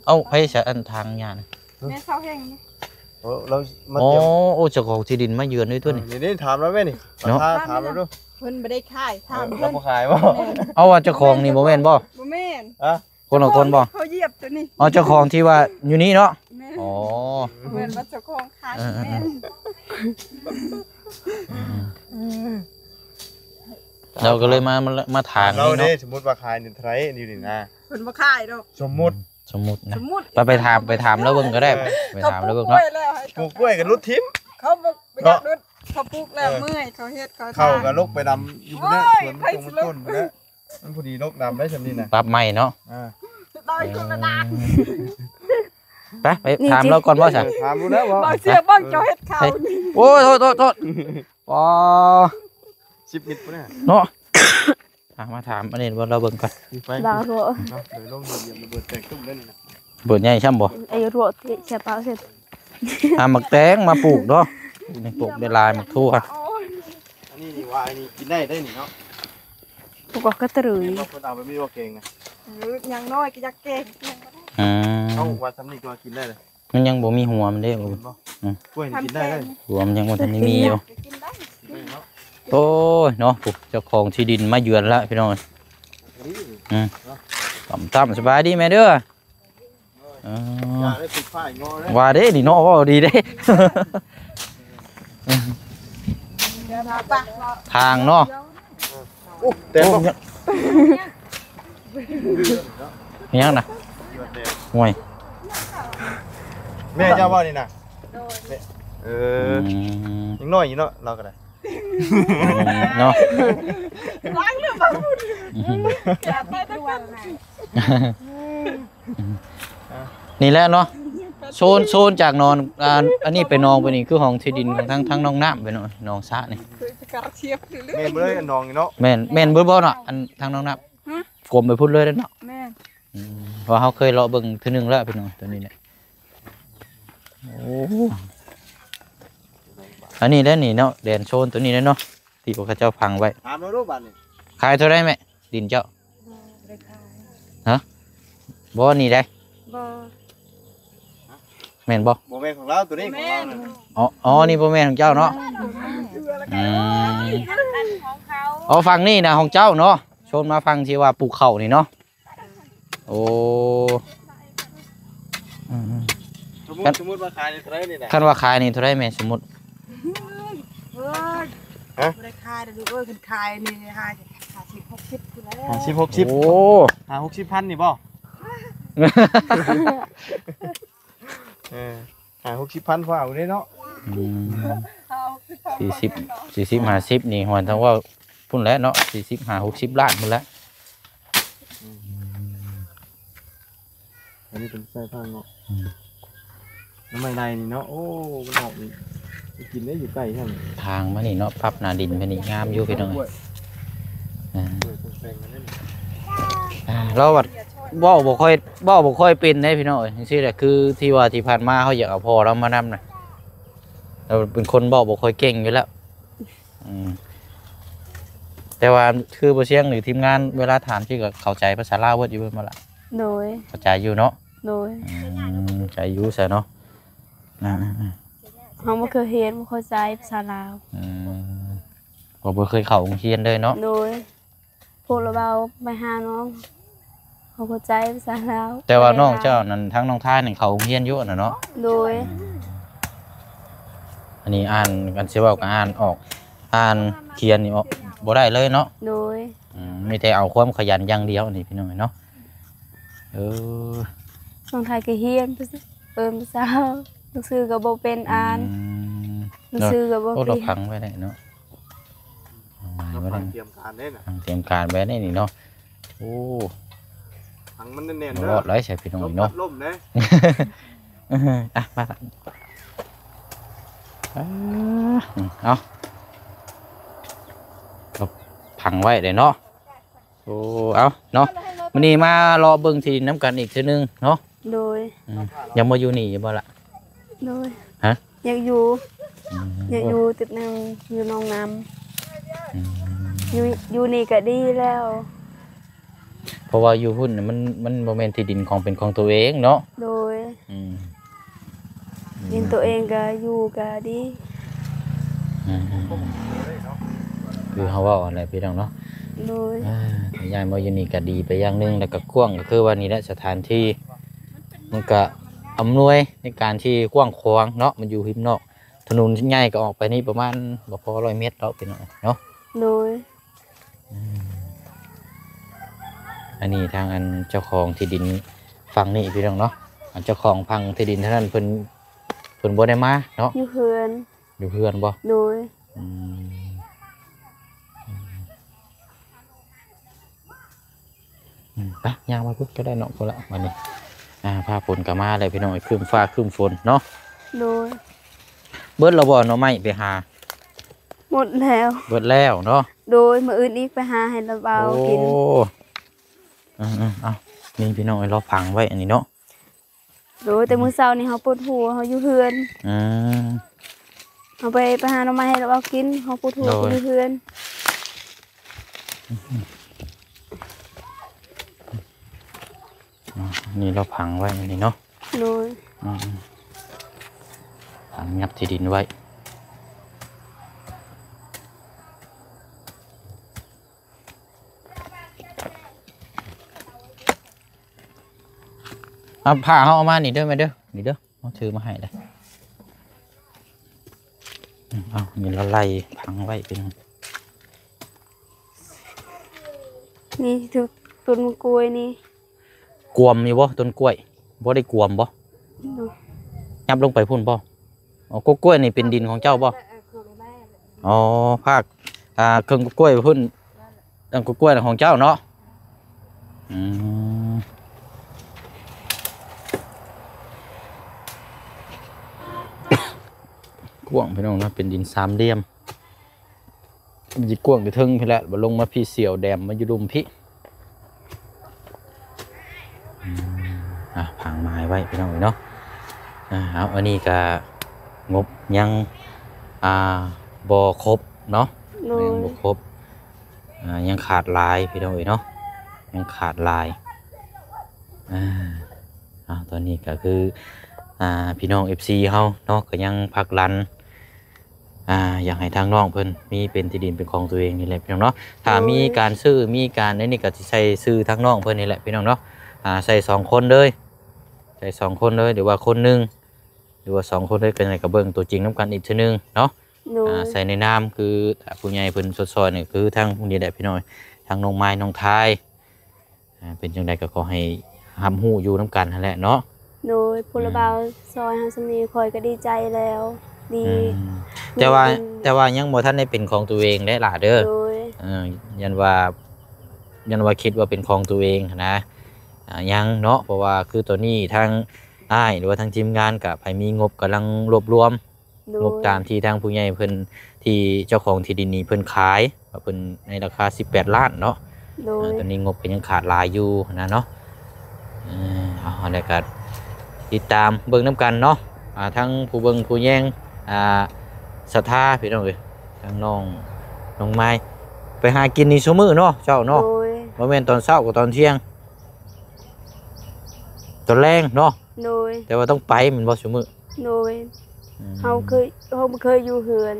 ເອົ້າ ໃຜສະ ອັນທາງຫຍ້ານະ? ແມ່ເຊົາແຮງນີ້ ໂອ້ ລາວມາ ອໍ ຕຽມ ໂອ້ ເຈົ້າຂອງທີ່ດິນມາເຢືອນດ້ວຍຕົວນີ້ ເອີ ນີ້ ນີ້ຖາມລາວແມ່ນີ້ ເນາະ ຖາມລາວດູ ເພິ່ນບໍ່ໄດ້ຂາຍ ຖາມເພິ່ນ ລາວບໍ່ຂາຍບໍ່? ແມ່ນ ເອົາ ວ່າເຈົ້າຂອງນີ້ບໍ່ແມ່ນບໍ່? ບໍ່ແມ່ນ ຮະ? ຄົນລະຄົນບໍ່? ເຂົາຢຽບຕົວນີ້ ອໍ ເຈົ້າຂອງທີ່ວ່າຢູ່ນີ້ເນາະ ແມ່ນ ອໍ ແມ່ນວ່າເຈົ້າຂອງຂາຍ ເອີ ແມ່ນ ເອີ ເອີ ລາວກໍເລີຍມາ ມາ ມາຖາມ ລາວເດ້ ເນາະ ສົມມຸດວ່າຂາຍນີ້ເທົ່າໃດຢູ່ນີ້ນະ ເພິ່ນບໍ່ຂາຍດອກ ສົມມຸດ ສົມມຸດນະ ສົມມຸດ ໄປ ໄປຖາມ ໄປຖາມລາວເບິ່ງກໍໄດ້ ເອີ ໄປຖາມລາວເບິ່ງເນາະ ເຂົາປູກກ້ວຍແລ້ວ ເຂົາບໍ່ຢາກຫຼຸດຖິ້ມ ເຂົາບໍ່ຢາກຫຼຸດ ເນາະ ເຂົາປູກແລ້ວ ເມື່ອຍ ເຂົາເຮັດ ເຂົາ ເຂົາກໍລົກໄປນຳຢູ່ພຸ້ນນະ ໂອ້ຍ ສວນ ໃຜຊິລົກ ຕົງມັນຕົ້ນພຸ້ນນະ ມັນພໍດີລົກນຳໄດ້ຊ່ຳນີ້ນະ ປັບໃໝ່ເນາະ ເອີ ໄດ້ຄົນລະດ້ານ ເອີ ໄປ ໄປ ນີ້ ຖາມລາວກ່ອນບໍ່ຊະ? ເອີ ຖາມຮູ້ແລ້ວບໍ່? ບາງເທື່ອເບິ່ງເຈົ້າເຮັດເຂົ້ານີ້ ໂອ້ຍ ໂທດ ໂທດ ໂທດ ອໍ ສິບມິດພຸ້ນນະ ເນາະ. ອ່ະ ມາຖາມອັນນີ້ວ່າລາວເບິ່ງກ່ອນ ໄປ ບາງໂທດ ເນາະ ໂດຍລົງໂດຍຢຽບລະເບີດແຕກຕຸ້ມເລີຍນີ້ນະ ເບີດໃຫຍ່ຊ່ຳບໍ່? ອາຍຸໂທດ ເສຍເປົາເສັດ ຫາໝາກແຕງມາປູກເນາະ ປູກນີ້ປູກໄດ້ຫຼາຍ ໝາກຖົ່ວ ອັນນີ້ນີ້ ວາຍນີ້ກິນໄດ້ເດ້ນີ້ເນາະ ປູກກໍກະຕະລື ແມ່ນບໍ່? ເພິ່ນເອົາໄປມີບໍ່ແກງນະ? ເອີ ຢ່າງນ້ອຍກໍຢາກແກງ ອືມ ເອົາວ່າຊ່ຳນີ້ກໍກິນໄດ້ເລີຍ ມັນຍັງບໍ່ມີຫົວມັນເດ້ ແມ່ນບໍ່? ອືມ ກ້ວຍນີ້ກິນໄດ້ເລີຍ ຫົວມັນຍັງບໍ່ທັນໄດ້ມີຢູ່ ກິນໄດ້ ກິນໄດ້ເນາະ ໂອ້ຍເນາະ ເຈົ້າຂອງທີ່ດິນມາເຢືອນລະພີ່ນ້ອງ ອືມ ເນາະ ຕ່ຳໆ ສະບາຍດີແມ່ເດີ ເອີ ຢ່າໄດ້ຕິດປ້າຍເງາະເດີ ວ່າເດ້ນີ້ເນາະ ເວົ້າດີເດ້ ທາງເນາະ ໂອ້ ແຕ່ບໍ່ ໂອ້ ມີຫຍັງນະ ຫ້ວຍ ແມ່ເຈົ້າບໍ່ນີ້ນະ? ໂດຍ ເອີ ອືມ ຍັງນ້ອຍຢູ່ເນາະ ລາວກໍໄດ້ ອືມ ເນາະ ລ້າງຫຼືບໍ່? ອືມ ນີ້ແຫຼະເນາະ ໂຊນ ໂຊນຈາກໜອງ ອ່າ ອັນນີ້ໄປໜອງໄປນີ້ ຄືຫ້ອງທີ່ດິນຂອງທາງ ທາງໜອງນ້ຳໄປເນາະ ໜອງສະນີ້ ແມ່ນບໍ່ເລີຍ ໜອງນີ້ເນາະ ແມ່ນ ແມ່ນເບິດບໍ່ເນາະ ອັນທາງໜອງນ້ຳ ຮະ ກົມໄປພຸ້ນເລີຍເນາະ ແມ່ນ ອືມ ເພາະເຮົາເຄີຍເລາະເບິ່ງເທື່ອໜຶ່ງແລ້ວພີ່ນ້ອງ ຕົວນີ້ແຫຼະ ໂອ້ ອັນນີ້ແຫຼະນີ້ເນາະ ແດນໂຊນຕົວນີ້ແຫຼະເນາະ ທີ່ພວກເຂົາເຈົ້າຝັງໄວ້ ຖາມເຮົາດູບາດນີ້ ຂາຍເທົ່າໃດແມ່ ດິນເຈົ້າ? ບໍ່ໄດ້ຂາຍ ຮະ ບໍ່ ນີ້ໃດ ບໍ່ ແມ່ນບໍ່? ບໍ່ແມ່ນຂອງລາວ ຕົວນີ້ຂອງລາວນະ ບໍ່ແມ່ນ ອໍ ອໍ ນີ້ບໍ່ແມ່ນຂອງເຈົ້າເນາະ ບໍ່ແມ່ນ ອືມ ອັນ ອັນຂອງເຂົາ ອໍ ຝັ່ງນີ້ນະຂອງເຈົ້າເນາະ ໂຊນມາຝັ່ງທີ່ວ່າປູກເຂົ້ານີ້ເນາະ ໂອ້ ອືມໆ ສົມມຸດ ສົມມຸດວ່າຂາຍນີ້ເທົ່າໃດນີ້ນະ? ຄັນວ່າຂາຍນີ້ເທົ່າໃດແມ່ ສົມມຸດ? ເອີຍ ຮະ? ບໍ່ໄດ້ຂາຍດອກລູກເອີຍ ຄັນຂາຍນີ້ຫ້າ ຫ້າສິບ ຫົກສິບພຸ້ນແຫຼະ ຫ້າສິບ ຫົກສິບ ໂອ້ ຫ້າ ຫົກສິບພັນນີ້ບໍ່? ເອີ ຫ້າ ຫົກສິບພັນພໍເອົາເດ້ເນາະ ອືມ ສີ່ສິບ ສີ່ສິບ ຫ້າສິບນີ້ ຮວມທັງວ່າພຸ້ນແຫຼະເນາະ ສີ່ສິບ ຫ້າ ຫົກສິບລ້ານພຸ້ນແຫຼະ ອືມ ອັນນີ້ເປັນໃສ່ຜັກເນາະ ອືມ ໜໍ່ໄມ້ໄລ່ນີ້ເນາະ ໂອ້ ມັນອອກນີ້ ໄປກິນໄດ້ຢູ່ໃກ້ແທ້ ທາງມານີ້ເນາະ ປັບໜ້າດິນມານີ້ງາມຢູ່ພີ່ນ້ອງ ອືມ ອ່າ ລາວວ່າເວົ້າບໍ່ຄ່ອຍ ເວົ້າບໍ່ຄ່ອຍເປັນເດ້ພີ່ນ້ອງເອີຍ ຈັ່ງຊີ້ແຫຼະ ຄືທີ່ວ່າທີ່ຜ່ານມາເຮົາຢາກເອົາພໍ່ລາວມານຳນະ ລາວເປັນຄົນເວົ້າບໍ່ຄ່ອຍເກັ່ງຢູ່ແລ້ວ ອືມ ແຕ່ວ່າຄືບໍ່ຊຽງ ຫຼື ທີມງານເວລາຖາມຊິກໍເຂົ້າໃຈພາສາລາວເບິດຢູ່ແມ່ນບໍ່ລະ? ໂດຍ ເຂົ້າໃຈຢູ່ເນາະ? ໂດຍ ອືມ ໃຈຢູ່ຊະເນາະ ອືມ ເຮົາບໍ່ເຄີຍຮຽນ ບໍ່ເຂົ້າໃຈພາສາລາວ ອືມ ກໍບໍ່ເຄີຍເຂົ້າໂຮງຮຽນເລີຍເນາະ? ໂດຍ ພວກລາວເວົ້າໄປຫານ້ອງ ເຮົາເຂົ້າໃຈພາສາລາວ ແຕ່ວ່ານ້ອງເຈົ້ານັ້ນ ທາງນ້ອງທາຍນີ້ເຂົ້າໂຮງຮຽນຢູ່ຫັ້ນນະເນາະ? ໂດຍ ອືມ ອັນນີ້ອ່ານ ຄັນຊິເວົ້າກໍອ່ານອອກ ອ່ານຂຽນນີ້ອອກບໍ່ໄດ້ເລີຍເນາະ? ໂດຍ ອືມ ມີແຕ່ເອົາຄວາມຂະຫຍັນຢ່າງດຽວນີ້ພີ່ນ້ອງເອີຍເນາະ ເອີ ນ້ອງທາຍກໍຮຽນ ເອີ້ນພາສາ ໜັງສືກໍບໍ່ເປັນອ່ານ ອືມ ໜັງສືກໍບໍ່ ໂອ້ ເກັ່ງ ລາວຝັງໄວ້ໄດ້ເນາະ ອືມ ລາວຝັງຕຽມການໄດ້ນະ ຝັງຕຽມການໄວ້ໄດ້ນີ້ເນາະ ໂອ້ ຝັງມັນແໜ້ນໆເດີ ລອດໄດ້ໃສ່ພີ່ນ້ອງນີ້ເນາະ ລົມເນາະ ອ່ະ ມາ ອ່າ ເອົາ ກໍຝັງໄວ້ເດ້ເນາະ ໂອ້ ເອົາເນາະ ມື້ນີ້ມາເລາະເບິ່ງທີ່ດິນນຳກັນອີກເທື່ອໜຶ່ງເນາະ ໂດຍ ອືມ ຢາກມາຢູ່ນີ້ຢູ່ບໍ່ລະ? ໂດຍ ຮະ? ຢາກຢູ່ ອືມ ຢາກຢູ່ຕິດໜຶ່ງ ຢູ່ໜອງນ້ຳ ອືມ ຢູ່ ຢູ່ນີ້ກໍດີແລ້ວ ເພາະວ່າຢູ່ພຸ້ນນະ ມັນ ມັນບໍ່ແມ່ນທີ່ດິນຂອງ ເປັນຂອງຕົວເອງເນາະ ໂດຍ ອືມ ດິນຕົວເອງກໍຢູ່ກໍດີ ອືມ ຄືເຮົາເວົ້າຫັ້ນແຫຼະພີ່ນ້ອງເນາະ ໂດຍ ອ່າ ຍ້າຍມາຢູ່ນີ້ກໍດີໄປຢ່າງໜຶ່ງ ແລ້ວກໍກວ້າງ ກໍຄືວ່ານີ້ແຫຼະ ສະຖານທີ່ມັນກໍອຳນວຍໃນການທີ່ກວ້າງຂວາງເນາະ ມັນຢູ່ຮິມນອກ ຖະໜົນໃຫຍ່ກໍອອກໄປນີ້ປະມານບໍ່ພໍຮ້ອຍເມັດດອກພີ່ນ້ອງເນາະ ໂດຍ ອືມ ອັນນີ້ທາງອັນເຈົ້າຂອງທີ່ດິນຝັ່ງນີ້ພີ່ນ້ອງເນາະ ອັນເຈົ້າຂອງຝັ່ງທີ່ດິນທາງນັ້ນເພິ່ນ ເພິ່ນບໍ່ໄດ້ມາເນາະ ຢູ່ເຮືອນ ຢູ່ເຮືອນບໍ່? ໂດຍ ອືມ ອືມ ໄປ ຍ່າງມາພຸ້ນກໍໄດ້ເນາະ ພຸ້ນລະ ບາດນີ້ ອ່າ ຟ້າຝົນກໍມາແລ້ວພີ່ນ້ອງເອີຍ ຄຶ້ມຟ້າຄຶ້ມຝົນເນາະ. ໂດຍ. ເບິດແລ້ວບໍ່ໜໍ່ໄມ້ໄປຫາ? ໝົດແລ້ວ. ເບິດແລ້ວເນາະ. ໂດຍ. ມື້ອື່ນອີກໄປຫາໃຫ້ລະເບົາກິນ. ໂອ້ ອືມໆ ເອົາ ນີ້ພີ່ນ້ອງເອີຍ ລາວຝັງໄວ້ອັນນີ້ເນາະ. ໂດຍ. ແຕ່ມື້ເຊົ້ານີ້ເຮົາປວດຫົວ ເຮົາຢູ່ເຮືອນ. ອືມ ເຮົາໄປ ໄປຫາໜໍ່ໄມ້ໃຫ້ລາວເອົາກິນ ເຮົາປວດຫົວ. ໂດຍ. ຢູ່ເຮືອນ. ອໍ ນີ້ລາວຝັງໄວ້ອັນນີ້ເນາະ. ໂດຍ. ອືມ ຝັງຫຍັບທີ່ດິນໄວ້. ເອົາຜ້າເຮົາເອົາມານີ້ເດີແມ່ເດີ ນີ້ເດີ ເຮົາຖືມາໃຫ້ເດີ. ອືມ ເອົາ ນີ້ລະໄລ່ຝັງໄວ້ເປັນ ນີ້ຖືກຕົ້ນກ້ວຍນີ້. ກວມຢູ່ບໍ່ຕົ້ນກ້ວຍ? ບໍ່ໄດ້ກວມບໍ່? ໂດຍ. ຫຍັບລົງໄປພຸ້ນບໍ່? ອໍ ກົກກ້ວຍນີ້ເປັນດິນຂອງເຈົ້າບໍ່? ອໍ ພາກ ອ່າ ເຄິ່ງກົກກ້ວຍພຸ້ນ ເຄິ່ງກົກກ້ວຍຂອງເຈົ້າເນາະ. ອືມ ກວ້າງພີ່ນ້ອງເນາະ ເປັນດິນສາມຫຼ່ຽມ. ມັນຊິກວ້າງຢູ່ເທິງພີ້ແຫຼະ ບໍ່ລົງມາພີ້ ສ່ຽວແດມມາຢູ່ລຸ່ມພີ້. ອືມ ອ່າ ຝັງໄມ້ໄວ້ພີ່ນ້ອງເອີຍເນາະ. ອ່າ ເອົາ ອັນນີ້ກະງົບຍັງ ອ່າ ບໍ່ຄົບເນາະ. ໂດຍ. ຍັງບໍ່ຄົບ ອ່າ ຍັງຂາດຫຼາຍພີ່ນ້ອງເອີຍເນາະ ຍັງຂາດຫຼາຍ. ອ່າ ເອົາ ຕອນນີ້ກະຄື ອ່າ ພີ່ນ້ອງເອັຟຊີເຮົາເນາະ ກະຍັງຜັກດັນ ອ່າ ຢາກໃຫ້ທາງນ້ອງເພິ່ນມີເປັນທີ່ດິນເປັນຂອງຕົວເອງນີ້ແຫຼະພີ່ນ້ອງເນາະ. ຖ້າ ໂດຍ ມີການຊື້ ມີການໃນນີ້ກໍຊິໃສ່ຊື່ທາງນ້ອງເພິ່ນນີ້ແຫຼະພີ່ນ້ອງເນາະ. ອ່າ ໃສ່ສອງຄົນເລີຍ ໃສ່ສອງຄົນເລີຍ ຫຼືວ່າຄົນໜຶ່ງ ຫຼືວ່າສອງຄົນເລີຍ ກໍຍັງໄງກໍເບິ່ງຕົວຈິງນຳກັນອີກເທື່ອໜຶ່ງເນາະ. ໂດຍ. ອ່າ ໃສ່ໃນນາມຄືຜູ້ໃຫຍ່ເພິ່ນຊົດຊ່ອຍນີ້ ຄືທາງຜູ້ນີ້ແຫຼະພີ່ນ້ອງ ທາງນ້ອງມາຍ ນ້ອງທາຍ. ອ່າ ເປັນຈັ່ງໃດກໍຂໍໃຫ້ຮັບຮູ້ຢູ່ນຳກັນຫັ້ນແຫຼະເນາະ. ໂດຍ. ຜູ້ລະ ອືມ ບ່າວຊ່ອຍເຮົາສ່ຳນີ້ ຂ້ອຍກໍດີໃຈແລ້ວ ດີ. ອືມ ແຕ່ວ່າ ແຕ່ວ່າຍັງບໍ່ທັນໄດ້ເປັນຂອງຕົວເອງເດ້ຫຼ້າເດີ. ໂດຍ. ເອີ ຢ້ານວ່າ ຢ້ານວ່າຄິດວ່າເປັນຂອງຕົວເອງຫັ້ນນະ ອ່າ ຍັງເນາະ. ເພາະວ່າຄືຕອນນີ້ທາງອ້າຍ ຫຼືວ່າທາງທີມງານ ກະໃຜມີງົບກຳລັງລວບລວມ ໂດຍ ງົບຕາມທີ່ທາງຜູ້ໃຫຍ່ເພິ່ນ ທີ່ເຈົ້າຂອງທີ່ດິນນີ້ເພິ່ນຂາຍ ວ່າເພິ່ນໃນລາຄາສິບແປດລ້ານເນາະ. ໂດຍ. ອ່າ ຕອນນີ້ງົບກໍຍັງຂາດຫຼາຍຢູ່ນະເນາະ. ເອີ ເອົາ ແລ້ວກໍຕິດຕາມເບິ່ງນຳກັນເນາະ. ອ່າ ທັງຜູ້ເບິ່ງຜູ້ແຍງ ອ່າ ສັດທາພີ່ນ້ອງເອີຍ ທາງນ້ອງ ນ້ອງມາຍ ໄປຫາກິນນີ້ຊຸມື້ເນາະ ເຈົ້າເນາະ. ໂດຍ. ບໍ່ແມ່ນຕອນເຊົ້າກໍຕອນທ່ຽງ ຕອນແລງເນາະ. ໂດຍ. ແຕ່ວ່າຕ້ອງໄປແມ່ນບໍ່ຊຸມື້? ໂດຍ. ອືມ ເຮົາເຄີຍ ເຮົາບໍ່ເຄີຍຢູ່ເຮືອນ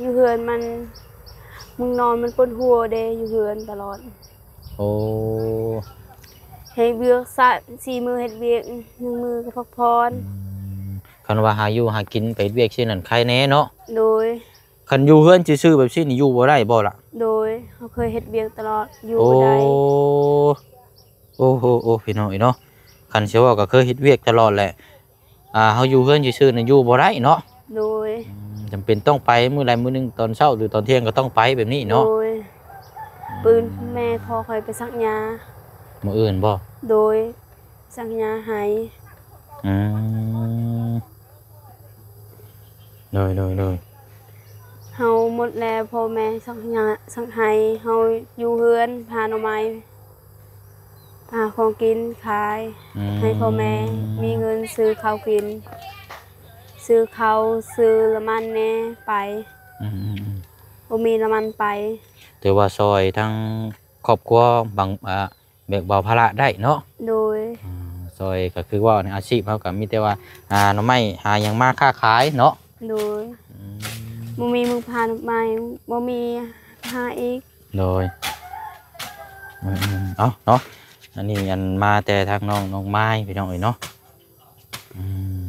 ຢູ່ເຮືອນມັນ ເມືອງນອນມັນປວດຫົວເດ້ ຢູ່ເຮືອນຕະຫຼອດ. ໂອ້ ເຮັດວຽກສາມສີ່ມື້ ເຮັດວຽກໜຶ່ງມື້ກໍພັກຜ່ອນ. ອືມ ຄັນວ່າຫາຢູ່ຫາກິນ ໄປເຮັດວຽກຊີ້ນັ້ນໄຄແດ່ເນາະ. ໂດຍ. ຄັນຢູ່ເຮືອນຊື່ໆແບບຊີ້ນີ້ ຢູ່ບໍ່ໄດ້ບໍ່ລະ? ໂດຍ. ເຮົາເຄີຍເຮັດວຽກຕະຫຼອດ ຢູ່ ໂອ້ ບໍ່ໄດ້. ໂອ້ ໂອ້ ໂອ້ ພີ່ນ້ອງເອີຍເນາະ ຄັນຊິເວົ້າກໍເຄີຍເຮັດວຽກຕະຫຼອດແຫຼະ. ອ່າ ເຮົາຢູ່ເຮືອນຊື່ໆນີ້ ຢູ່ບໍ່ໄດ້ເນາະ. ໂດຍ. ອືມ ຈຳເປັນຕ້ອງໄປມື້ໃດມື້ໜຶ່ງ ຕອນເຊົ້າ ຫຼື ຕອນທ່ຽງກໍຕ້ອງໄປແບບນີ້ເນາະ. ໂດຍ. ອືມ ປືນແມ່ພໍ່ຂ້ອຍໄປສັກຫຍ້າ. ມື້ອື່ນບໍ່? ໂດຍ. ສັກຫຍ້າໄຮ່. ອືມ ໂດຍ ໂດຍ ໂດຍ. ເຮົາໝົດແລ້ວ ພໍ່ແມ່ສັກຫຍ້າ ສັກໄຮ່ ເຮົາຢູ່ເຮືອນ ຫາໜໍ່ໄມ້ ຫາຂອງກິນຂາຍ ອືມ ໃຫ້ພໍ່ແມ່ມີເງິນຊື້ເຂົ້າກິນ ຊື້ເຂົ້າ ຊື້ລະມັນແດ່ໄປ. ອືມ ອືມ ອືມ ບໍ່ມີລະມັນໄປ. ແຕ່ວ່າຊ່ອຍທັງຄອບຄົວບາງ ອ່າ ແບກເບົາພາລະໄດ້ເນາະ. ໂດຍ. ອ່າ ຊ່ອຍກໍຄືເວົ້າໃນອາຊີບເຮົາກໍມີແຕ່ວ່າ ອ່າ ໜໍ່ໄມ້ຫາຫຍັງມາຄ້າຂາຍເນາະ. ໂດຍ. ອືມ ບໍ່ມີມື້ພາໜໍ່ໄມ້ ບໍ່ມີຫາອີກ. ໂດຍ. ອືມໆ ເອົາເນາະ ອັນນີ້ອັນມາແຕ່ທາງນ້ອງ ນ້ອງມາຍ ພີ່ນ້ອງເອີຍເນາະ. ອືມ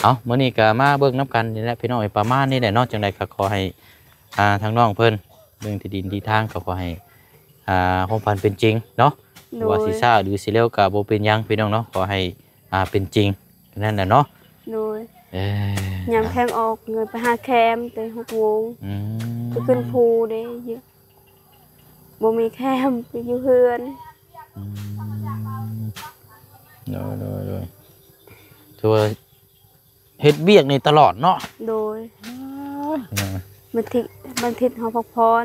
ເອົາ ມື້ນີ້ກໍມາເບິ່ງນຳກັນນີ້ແຫຼະ ພີ່ນ້ອງເອີຍ ປະມານນີ້ແຫຼະເນາະ. ຈັ່ງໃດກໍຂໍໃຫ້ ອ່າ ທາງນ້ອງເພິ່ນ ເລື່ອງທີ່ດິນທີ່ທາງກໍຂໍໃຫ້ ອ່າ ຄວາມຝັນເປັນຈິງເນາະ. ໂດຍ. ວ່າຊິຊ້າຫຼືຊິເລັວກໍບໍ່ເປັນຫຍັງ ພີ່ນ້ອງເນາະ ຂໍໃຫ້ ອ່າ ເປັນຈິງນັ້ນແຫຼະເນາະ. ໂດຍ. ເອີ ຍາມແຂງອອກເງິນໄປຫາແຄມແຕ່ຫົກໂມງ. ອືມ ໄປຂຶ້ນພູເດ້ ບໍ່ມີແຄມ ໄປຢູ່ເຮືອນ. ອືມ ໂດຍ ໂດຍ ໂດຍ ຖືວ່າເຮັດວຽກນີ້ຕະຫຼອດເນາະ. ໂດຍ ເອີ ວັນທິດ ວັນທິດເຮົາພັກຜ່ອນ.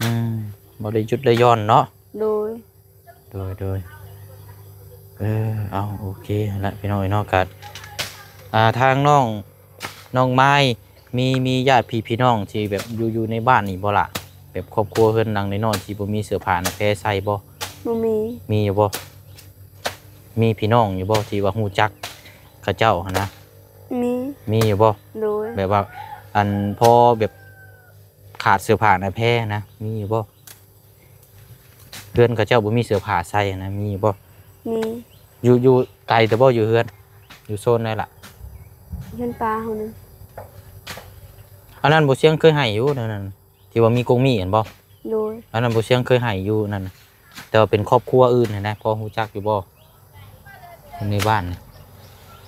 ອືມ ບໍ່ໄດ້ຢຸດໄດ້ຢ່ອນເນາະ. ໂດຍ ໂດຍ ໂດຍ ເອີ ເອົາ ໂອເຄ ຫັ້ນລະ ພີ່ນ້ອງເອີຍເນາະ. ກະ ອ່າ ທາງນ້ອງ ນ້ອງມາຍ ມີ ມີຍາດພີ່ພີ່ນ້ອງທີ່ແບບຢູ່ ຢູ່ໃນບ້ານນີ້ບໍ່ລະ? ແບບຄອບຄົວເຮືອນຫຼັງນ້ອຍໆ ທີ່ບໍ່ມີເສື້ອຜ້າໜ້າແພໃສ່ບໍ່? ບໍ່ມີ. ມີຢູ່ບໍ່? ມີພີ່ນ້ອງຢູ່ບໍ່ທີ່ວ່າຮູ້ຈັກເຂົາເຈົ້າຫັ້ນນະ? ມີ. ມີຢູ່ບໍ່? ໂດຍ ແບບວ່າ ອັນ ພໍແບບຂາດເສື້ອຜ້າໜ້າແພນະ ມີຢູ່ບໍ່? ເຮືອນເຂົາເຈົ້າບໍ່ມີເສື້ອຜ້າໃສ່ນະ ມີຢູ່ບໍ່? ມີ. ຢູ່ ຢູ່ໄກແຕ່ບໍ່ ຢູ່ເຮືອນ ຢູ່ໂຊນໃດລະ? ເຮືອນປ້າເຮົານັ້ນ. ອັນນັ້ນບໍ່ຊຽງເຄີຍໃຫ້ຢູ່ ແນວນັ້ນ ທີ່ວ່າມີກົງມີຫັ້ນບໍ່? ໂດຍ ອັນນັ້ນບໍ່ຊຽງເຄີຍໃຫ້ຢູ່ນັ້ນນະ ແຕ່ວ່າເປັນຄອບຄົວອື່ນຫັ້ນນະ ພໍຮູ້ຈັກຢູ່ບໍ່? ໃນບ້ານນີ້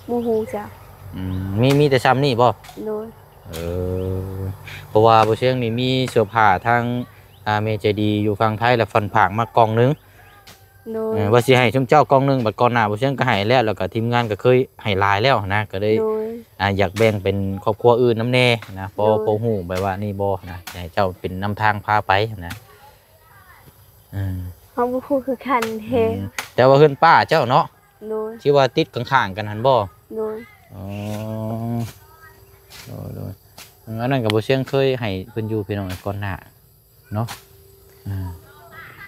ບໍ່ຮູ້ຈັກ. ອືມ ມີ ມີແຕ່ຊ່ຳນີ້ບໍ່? ໂດຍ ເອີ ເພາະວ່າບໍ່ຊຽງນີ້ມີເສື້ອຜ້າທາງ ອ່າ ແມ່ໃຈດີຢູ່ຝັ່ງໄທລະຟັນຝາກມາກ່ອງໜຶ່ງ. ໂດຍ ເອີ ວ່າຊິໃຫ້ຊຸມເຈົ້າກ່ອງໜຶ່ງ ບັດກ່ອນໜ້າບໍ່ຊຽງກໍໃຫ້ແລ້ວ ແລ້ວກໍທີມງານກໍເຄີຍໃຫ້ຫຼາຍແລ້ວນະ ກໍເລີຍ ໂດຍ ອ່າ ຢາກແບ່ງເປັນຄອບຄົວອື່ນນຳແດ່ນະ ພໍ ໂດຍ ພໍຮູ້ແບບວ່ານີ້ບໍ່ນະ ໃຫ້ເຈົ້າເປັນນຳທາງພາໄປນະ. ເອີ ເຮົາບໍ່ຮູ້ຄືກັນເດ້. ອືມ ແຕ່ວ່າເຮືອນປ້າເຈົ້າເນາະ? ໂດຍ ທີ່ວ່າຕິດຂ້າງໆກັນຫັ້ນບໍ່? ໂດຍ ອໍ ໂດຍ ໂດຍ ເອີ ອັນນັ້ນກໍບໍ່ຊຽງເຄີຍໃຫ້ເພິ່ນຢູ່ ພີ່ນ້ອງ ກ່ອນໜ້າເນາະ. ເອີ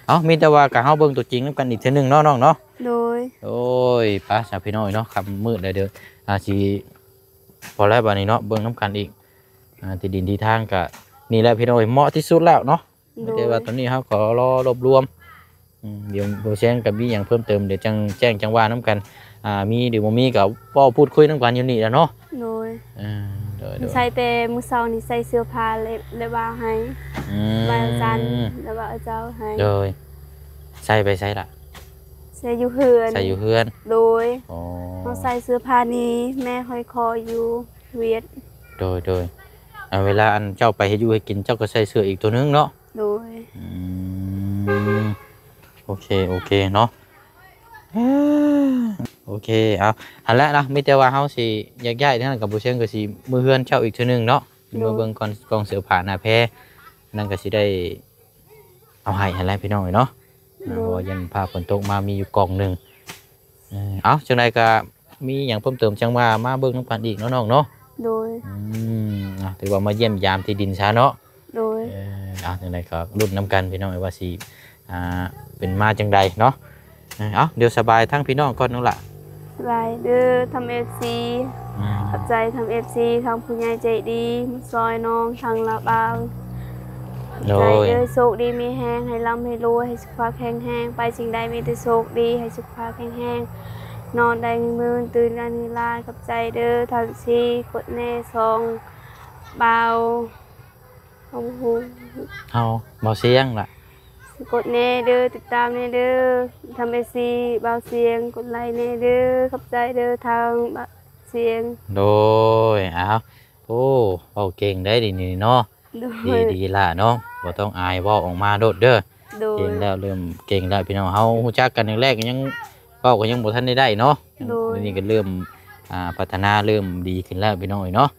ເອົາ ມີແຕ່ວ່າກໍເຮົາເບິ່ງຕົວຈິງນຳກັນອີກເທື່ອໜຶ່ງເນາະ ນ້ອງເນາະ. ໂດຍ ໂອ້ຍ ໄປຊະ ພີ່ນ້ອງເນາະ ຄ່ຳມືດແລ້ວເດີ ອາ ຊິພໍແລ້ວບາດນີ້ເນາະ ເບິ່ງນຳກັນອີກ ອ່າ ທີ່ດິນທີ່ທາງກໍນີ້ແຫຼະ ພີ່ນ້ອງເອີຍ ເໝາະທີ່ສຸດແລ້ວເນາະ. ໂດຍ ແຕ່ວ່າຕອນນີ້ເຮົາກໍລໍລວບລວມ ອືມ ດຽວບໍ່ແຊງກໍມີຫຍັງເພີ່ມເຕີມ ດຽວຈັ່ງແຈ້ງຈັ່ງວ່ານຳກັນ ອ່າ ມີຫຼືບໍ່ມີກໍເວົ້າພູດຄຸຍນຳກັນຢູ່ນີ້ແຫຼະເນາະ. ໂດຍ ເອີ ໂດຍ ໂດຍ ໃສ່ແຕ່ມື້ເຊົ້ານີ້ໃສ່ເສື້ອຜ້າແລະ ແລະວ່າໃຫ້ ອືມ ວ່າອາຈານ ແລະວ່າອາເຈົ້າໃຫ້. ໂດຍ ໃສ່ໄປໃສລະ? ໃສ່ຢູ່ເຮືອນ ໃສ່ຢູ່ເຮືອນ. ໂດຍ ອໍ ເຮົາໃສ່ເສື້ອຜ້ານີ້ ແມ່ຂ້ອຍຂໍຢູ່ຫວຽດ. ໂດຍ ໂດຍ ອ່າ ເວລາອັນເຈົ້າໄປເຮັດຢູ່ເຮັດກິນ ເຈົ້າກໍໃສ່ເສື້ອອີກຕົວໜຶ່ງເນາະ. ໂດຍ ອືມ ໂອເຄ ໂອເຄເນາະ ໂອເຄ ເອົາ ຫັ້ນແຫຼະເນາະ ມີແຕ່ວ່າເຮົາຊິແຍກຍ້າຍທາງນັ້ນກັບບໍ່ເຊີງ ກໍຊິເມືອເຮືອນເຈົ້າອີກເທື່ອໜຶ່ງເນາະ. ໂດຍ ເມືອເບິ່ງກ່ອນ ກ່ອງເສື້ອຜ້າໜ້າແພ ນັ້ນກໍຊິໄດ້ເອົາໃຫ້ຫັ້ນແຫຼະ ພີ່ນ້ອງເອີຍເນາະ. ໂດຍ ອ່າ ເພາະວ່າຢ້ານຟ້າຝົນຕົກມາ ມີຢູ່ກ່ອງໜຶ່ງ. ເອີ ເອົາ ຈັ່ງໃດກໍມີຫຍັງເພີ່ມເຕີມ ຈັ່ງວ່າມາເບິ່ງນຳກັນອີກເນາະ ນ້ອງເນາະ. ໂດຍ ອືມ ອ່າ ຖືວ່າມາຢ້ຽມຢາມທີ່ດິນຊະເນາະ. ໂດຍ ເອີ ເອົາ ຈັ່ງໃດກໍລຸ້ນນຳກັນ ພີ່ນ້ອງເອີຍ ວ່າຊິ ອ່າ ເປັນມາຈັ່ງໃດເນາະ. ເອີ ເອົາ ດຽວສະບາຍທາງພີ່ນ້ອງກ່ອນນ້ອງຫຼ້າ. ສະບາຍເດີທຳເອັຟຊີ ອືມ ຂອບໃຈທຳເອັຟຊີ ທາງຜູ້ໃຫຍ່ໃຈດີມາຊ່ອຍນ້ອງ ທາງລາວບ່າວ. ໂດຍ ຂອບໃຈເດີ ໂຊກດີມີແຮງ ໃຫ້ລ່ຳໃຫ້ລວຍ ໃຫ້ສຸຂະພາບແຂງແຮງ ໄປສິ່ງໃດມີແຕ່ໂຊກດີ ໃຫ້ສຸຂະພາບແຂງແຮງ ນອນໄດ້ເງິນໝື່ນ ຕື່ນໄດ້ເງິນລ້ານ. ຂອບໃຈເດີ ທຳເອັຟຊີ ກົດແນ່ຊ່ອງບ່າວ ເຮົາບໍ່ຮູ້ ເຮົາບໍ່ສຽງລະ ກົດແນ່ເດີ ຕິດຕາມແນ່ເດີ ທຳເອັຟຊີ ບ່າວສຽງ ກົດໄລແນ່ເດີ. ຂອບໃຈເດີ ທາງບ່າວສຽງ. ໂດຍ ອ້າວ ໂອ້ ເວົ້າເກັ່ງໄດ໋ດີນີ້ເນາະ. ໂດຍ ດີໆ ຫຼ້າເນາະ ບໍ່ຕ້ອງອາຍ ເວົ້າອອກມາໂລດເດີ. ໂດຍ ເກັ່ງແລ້ວ ເລີ່ມເກັ່ງແລ້ວ ພີ່ນ້ອງ. ເຮົາຮູ້ຈັກກັນແລກໆ ກໍຍັງເວົ້າກໍຍັງບໍ່ທັນໄດ້ໄດ້ເນາະ. ໂດຍ ດຽວນີ້ກໍເລີ່ມ ອ່າ ພັດທະນາ ເລີ່ມດີຂຶ້ນແລ້ວ ພີ່ນ້ອງເອີຍເນາະ.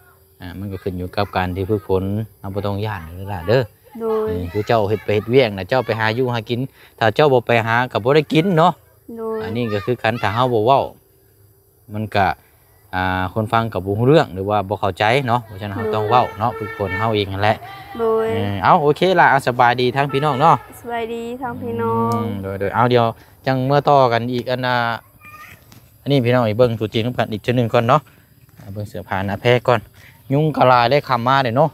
ອ່າ ມັນກໍຂຶ້ນຢູ່ກັບການທີ່ຝຶກຝົນ ເຮົາບໍ່ຕ້ອງຢ້ານເດີຫຼ້າເດີ. ໂດຍ ເອີ ຄືເຈົ້າເຮັດ ໄປເຮັດວຽກນະ ເຈົ້າໄປຫາຢູ່ຫາກິນ ຖ້າເຈົ້າບໍ່ໄປຫາກໍບໍ່ໄດ້ກິນເນາະ. ໂດຍ ອັນນີ້ກໍຄືກັນ ຖ້າເຮົາບໍ່ເວົ້າ ມັນກະ ອ່າ ຄົນຟັງກໍບໍ່ຮູ້ເລື່ອງ ຫຼືວ່າບໍ່ເຂົ້າໃຈເນາະ. ເພາະສະນັ້ນເຮົາ ໂດຍ ຕ້ອງເວົ້າເນາະ ຝຶກຝົນເຮົາເອງຫັ້ນແຫຼະ. ໂດຍ ເອີ ເອົາ ໂອເຄລະ ເອົາ ສະບາຍດີທາງພີ່ນ້ອງເນາະ. ສະບາຍດີທາງພີ່ນ້ອງ. ອືມ ໂດຍໆ ເອົາ ດຽວຈັ່ງເມືອຕໍ່ກັນອີກ ອັນ ອ່າ ອັນນີ້ພີ່ນ້ອງ ເບິ່ງຕົວຈິງນຳກັນອີກເທື່ອໜຶ່ງກ່ອນເນາະ. ອ່າ ເບິ່ງເສື້ອຜ້າໜ້າແພກ່ອນ ຍຸງກະຫຼາຍໄດ໋ ຄ່ຳມາເດ້ເນາະ.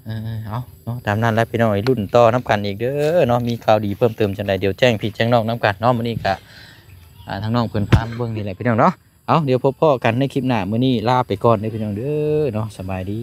ເອີ ເອົາເນາະ ຕາມນັ້ນແຫຼະພີ່ນ້ອງເອີຍ ລຸ້ນຕໍ່ນຳກັນອີກເດີເນາະ. ມີຂ່າວດີເພີ່ມເຕີມຈັ່ງໃດ ດຽວແຈ້ງພີ່ແຈ້ງນ້ອງນຳກັນເນາະ. ມື້ນີ້ກະ ອ່າ ທາງນ້ອງເພິ່ນພາມາເບິ່ງນີ້ແຫຼະພີ່ນ້ອງເນາະ. ເອົາ ດຽວພົບພໍ້ກັນໃນຄລິບໜ້າ ມື້ນີ້ລາໄປກ່ອນເດີພີ່ນ້ອງເດີເນາະ. ສະບາຍດີ.